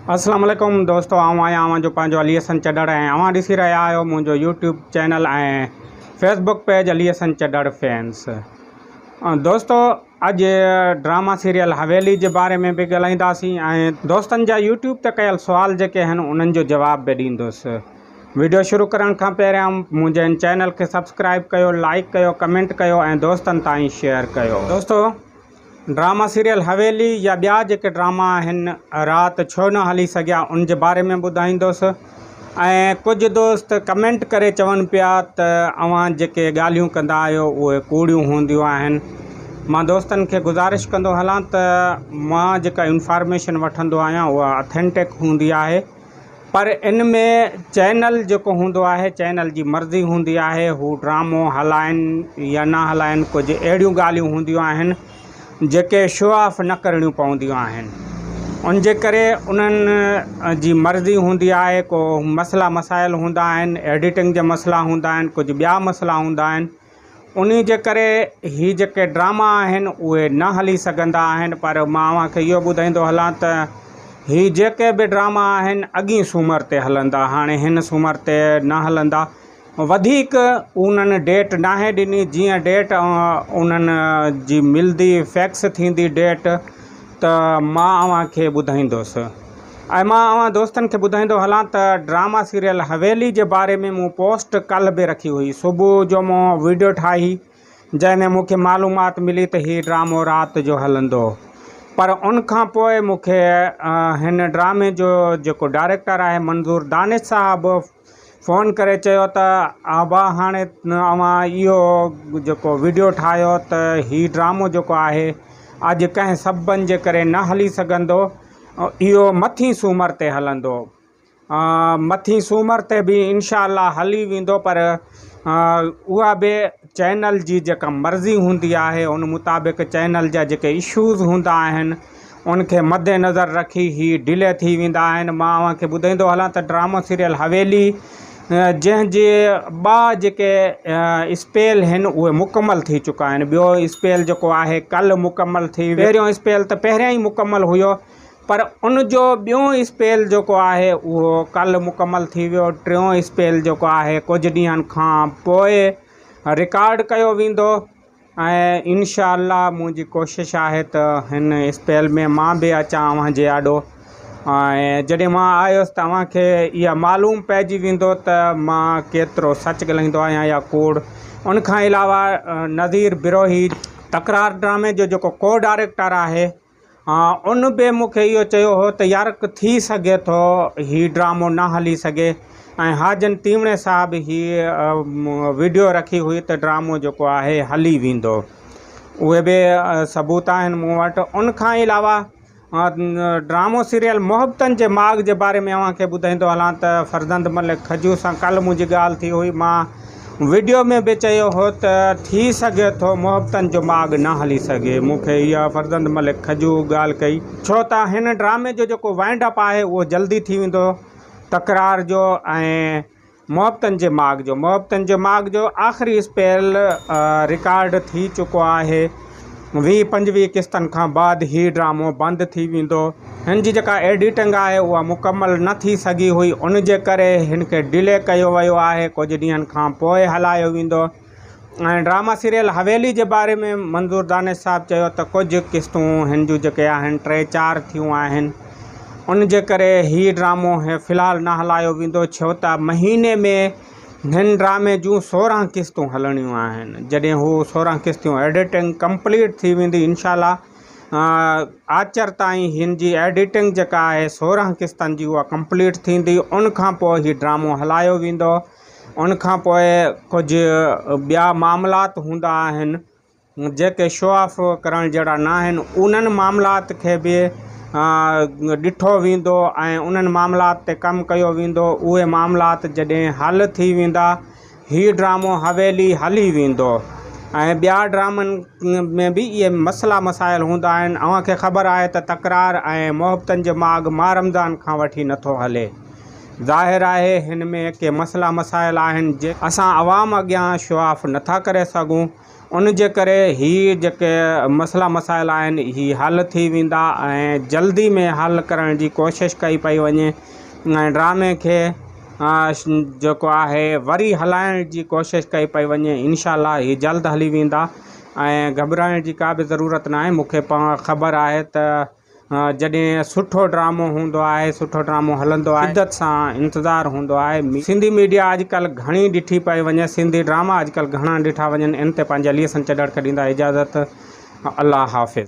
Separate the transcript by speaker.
Speaker 1: اسلام عليڪم دوستو آئون آهيان اوهان جو پنهنجو علي حسن چڍڙ ۽ اوهان ڏسي رهيا آهيو منهنجو YouTube channel ۽ Facebook page Ali Hassan Chadhar fans دوستو اڄ ڊراما سيريل حويلي جي باري ۾ به ڳالهائينداسين ۽ دوستن جا يوٽيوب تي ڪيل سوال جيڪي آهن انهن جو جواب به ڏيندس ويڊيو شروع ڪرڻ کان پهريان منهنجي هن چينل کي سبسڪرائب ڪيو لائڪ ڪيو ڪمينٽ ڪيو ۽ دوستن تائين شيئر ڪيو دوستو ڊراما سيريل حويلي يا ٻيا جيڪي ڊراما آهن رات ڇو نه هلي سگهيا ان جي باري ۾ ٻڌائيندس ۽ ڪجهه دوست ڪمينٽ ڪري چون پيا ته اوهان جيڪي ڳالهيون ڪندا آهيو اهي ڪوڙيون هونديون آهن مان دوستن کي گذارش ڪندو هلان ته مان جيڪا انفارميشن وٺندو آهيان اها اٿينٽڪ هوندي آهي پر ان ۾ چينل جيڪو هوندو آهي چينل جي مرضي هوندي آهي هو ڊرامو هلائن يا نه هلائن ڪجهه اهڙيون ڳالهيون هونديون آهن جيڪي شو آف نه ڪرڻيون پونديون آهن ان جي ڪري انهن جي مرضي هوندي آهي ڪو مسئلا مسائل هوندا آهن ايڊيٽنگ جا مسئلا هوندا آهن ڪجهه ٻيا مسئلا هوندا آهن انهي جي ڪري هي جيڪي ڊراما آهن اهي نه هلي سگهندا آهن پر مان اوهان کي اهو ٻڌائيندو هلان ته هي جيڪي به ڊراما آهن اڳئين سومر تي هلندا هاڻي هن سومر تي نه هلندا وڌيڪ انهن ڊيٽ ناهي ڏني جيئن ڊيٽ انهن جي ملدي فيڪس ٿيندي ڊيٽ ته مان اوهان کي ٻڌائيندس. ۽ مان اوهان دوستن کي ٻڌائيندو هلان ته ڊراما سيريل حويلي جي باري ۾ مون پوسٽ ڪلهه به رکي هئي صبح جو مون ويڊيو ٺاهي جنهن ۾ مون کي معلومات ملي ته هي ڊرامو رات جو هلندو پر ان کان پوء مون کي هن ڊرامي جو جيڪو ڊائريڪٽر آهي منظور دانش صاحب فون ڪري چيو ته ابا هاڻي اوهان اهو جيڪو ويڊيو ٺاهيو ته هي ڊرامو جيڪو آهي اڄ ڪنهن سببن جي ڪري نه هلي سگهندو اهو مٿين سومر تي هلندو مٿين سومر تي به انشاء الله هلي ويندو پر اها به چينل جي جيڪا مرضي هوندي آهي ان مطابق چينل جا جيڪي اشوز هوندا آهن ان کي مد نظر رکي هي ڊلي ٿي ويندا آهن مان اوهان کي ٻڌائيندو هلان ته ڊرامو سيريل حويلي جنهن جي ٻا جيڪي اسپيل هن اهي مڪمل ٿي چڪا آهن ٻيو اسپيل جيڪو آهي ڪل مڪمل ٿي ويو پهريون اسپيل ته پهريان ئي مڪمل هيو پر ان جو ٻيون اسپيل جيڪو آهي اهو ڪل مڪمل ٿي ويو ٽيون اسپيل جيڪو آهي ڪجهه ڏينهن کان پوء رڪارڊ ڪيو ويندو ۽ انشاء الله منهنجي ڪوشش آهي ته هن اسپيل ۾ مان به اچان اوهان جي آڏو ۽ جڏهن مان آيس ته اوهان کي اها معلوم پئجي ويندو ته مان ڪيترو سچ ڳالهائيندو آهيان يا ڪوڙ ان کان علاوه نذير بروهي تڪرار ڊرامي جو جيڪو ڪو ڊائريڪٽر آهي ان به مون کي اهو چيو هو ته يار ٿي سگهي ٿو هي ڊرامو نه هلي سگهي ۽ حاجن تيوڻي صاحب هي وڊيو رکي هئي ته ڊرامو جيڪو آهي هلي ويندو اهي به ثبوت آهن مون وٽ ان کان علاوه ڊرامو سيريل محبتن جي ماڳ جي باري ۾ اوهان کي ٻڌائيندو هلان ته فرزند ملڪ کجو سان ڪلهه منهنجي ڳالهه ٿي هئي مان وڊيو ۾ به چيو هو ته ٿي سگهي ٿو محبتن جو ماڳ نه هلي سگهي مون کي اها فرزند ملڪ کجو ڳالهه ڪئي. ڇو ته هن ڊرامي جو جيڪو وائنڊ اپ آهي اهو جلدي ٿي ويندو تڪرار جو ۽ محبتن جي ماڳ جو محبتن جي ماڳ جو آخري اسپيل رڪارڊ ٿي چڪو آهي ويهه پنجويهه قسطن کان بعد هي ڊرامو بند ٿي ويندو. هن جي جيڪا ايڊيٽنگ آهي اها مڪمل نه ٿي سگهي هئي ان جي ڪري هن کي ڊلي ڪيو ويو آهي ڪجهه ڏينهن کان پوء هلايو ويندو ۽ ڊراما سيريل حويلي جي باري ۾ منظور دانش صاحب چيو ته ڪجهه قسطون هن جون جيڪي آهن ٽي چار ٿيون آهن ان جي ڪري هي ڊرامو في الحال نه هلايو ويندو ڇو ته مهيني ۾ هن ڊرامي جون 16 قسطون هلڻيون آهن جڏهن هو 16 قسطيون ايڊيٽنگ ڪمپليٽ ٿي ويندي انشاء الله آچر تائين هن جي ايڊيٽنگ جيڪا آهي 16 قسطن جي اها ڪمپليٽ ٿيندي ان کان پوء هي ڊرامو هلايو ويندو ان کان پوء ڪجهه ٻيا معاملات هوندا آهن جيڪي شو آف ڪرڻ جهڙا نه آهن انهن معاملات کي به ڏٺو ويندو ۽ انهن معاملات تي ڪم ڪيو ويندو اهي معاملات جڏهن حل ٿي ويندا هي ڊرامو حويلي هلي ويندو ۽ ٻيا ڊرامن ۾ به اهي مسئلا مسائل هوندا آهن اوهان کي خبر آهي ته تڪرار ۽ محبتن جو ماڳ ماه رمضان کان وٺي نٿو هلي ظاهر آهي هن ۾ ڪي مسئلا مسائل آهن جي اسان عوام اڳيان شو آف نٿا ڪري سگهون. ان جي ڪري هي جيڪي مسئلا مسائل آهن هي حل ٿي ويندا ۽ جلدي ۾ حل ڪرڻ جي ڪوشش ڪئي پئي وڃي ۽ ڊرامي کي جيڪو آهي وري هلائڻ جي ڪوشش ڪئي پئي وڃي انشاء الله هي جلد هلي ويندا ۽ گهٻرائڻ جي ڪا به ضرورت ناهي مون کي پاڻ خبر آهي ته جڏهن سٺو ڊرامو هوندو آهي سٺو ڊرامو هلندو آهي شدت سان انتظار هوندو آهي سنڌي ميڊيا اڄڪلهه گهڻي ڏٺي پئي وڃي سنڌي ڊراما اڄڪلهه گهڻا ڏٺا وڃن ان تي پنهنجي علي حسن چڍڙ کي ڏيندا اجازت الله حافظ.